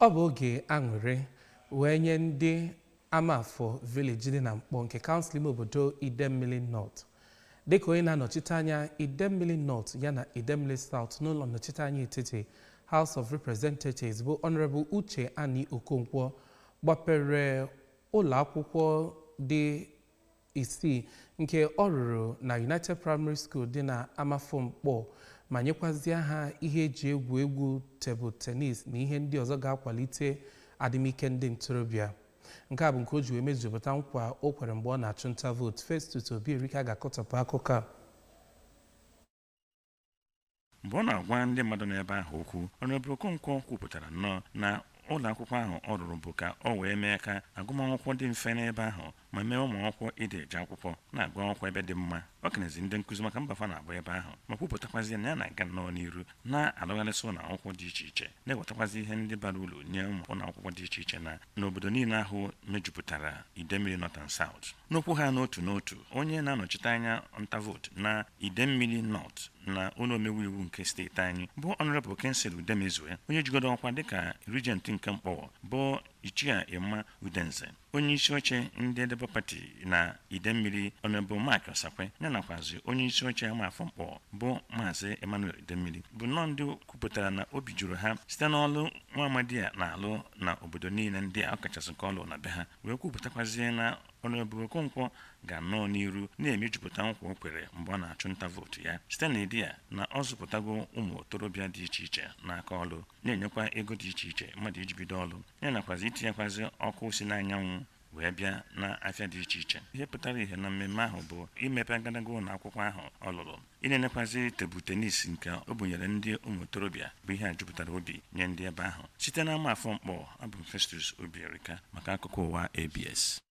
Ọ bụ oge aṅụrị wee nye ndị Amafọ Village dị na Mkpọ nke kansụl ime obodo Idemmili North, dịka onye na-anọchite anya Idemmili North ya na Idemmili South n'ụlọ nnọchite anya etiti, House of Representatives, bụ Honorable Uche Ani Okonkwo gbapere ụlọ akwụkwọ dị isii nke ọ rụrụ na United Primary School dị na Amafọ Mkpọ, ma nyekwazie ha ihe eji egwu egwu table tennis na ihe ndị ọzọ ga-akwalite adịmike ndị ntorobịa. Nke a bụ nke o ji wee mejupụta nkwa o kwere mgbe ọ na-achụ nta vootu. Festus Obierika ga-akọtọpụ akụkọ a. Mgbe ọ na-agwa ndị mmadụ n'ebe ahụ okwu, Honorable Okonkwo kwupụtara nnọọ na ụlọ akwụkwọ ahụ ọ rụrụ bụ ka ọ wee mee ka agụmakwụkwọ dị mfe n'ebe ahụ, ma mee ụmụ akwụkwọ ịdị eje akwụkwọ na-agụ akwụkwọ ebe dị mma. Ọ kenezi ndị nkụzi maka mbọ fa na-agba ebe ahụ, ma kwupụtakwazi na ya na-aga nnọọ n'iru na-alụgharịsị ụlọ akwụkwọ dị iche iche, na-ewetakwazi ihe ndị bara uru nye ụmụ ụlọ akwụkwọ dị iche iche na n'obodo niile ahụ mejupụtara Idemmili North and South. N'okwu ha n'otu n'otu, onye na-anọchite anya nta vootu na Idemmili North na ụlọ omeiwu iwu nke steeti anyị, bụ Honorable Kingsley Udemezue, onye jigodo ọkwa dịka Regent nke Mkpọ, bụ Ichie Emma Udenze, onye isi oche ndị Labour Party na Idemmili, Honorable Mark Osakwe, ya nakwazi onye isi oche Amafọ Mkpọ, bụ Maazị Emmanuel Idemmili, bụ nnọọ ndị kwupụtara na obi juru ha site n'ọlụ nwa amadi a na-alụ na obodo niile ndị a, ọkachasị nke ọlụ na be ha, wee kwupụtakwazie na Honorable Okonkwo ga-anọ n'iru na-emejupụta nkwa o kwere mgbe ọ na-achụ nta vootu ya, site na ịdị ya na ọ zụpụtago ụmụ okorobịa dị iche iche n'aka ọlụ, na-enyekwa ego dị iche iche mmadụ iji bido ọlụ, ya nakwazi itinyekwazi ọkụ si n'anyanwụ wee bịa na afịa dị iche iche. Ihe pụtara ihe na mmemme ahụ bụ imepe agadaga ụlọ akwụkwọ ahụ ọ lụrụ, ịna-enekwazi table tennis nke o bunyere ndị ụmụ okorobịa, bụ ihe a jupụtara obi nye ndị ebe ahụ. Site na Amafọ Mkpọ, abụ m Festus Obierika maka akụkọ ụwa ABS.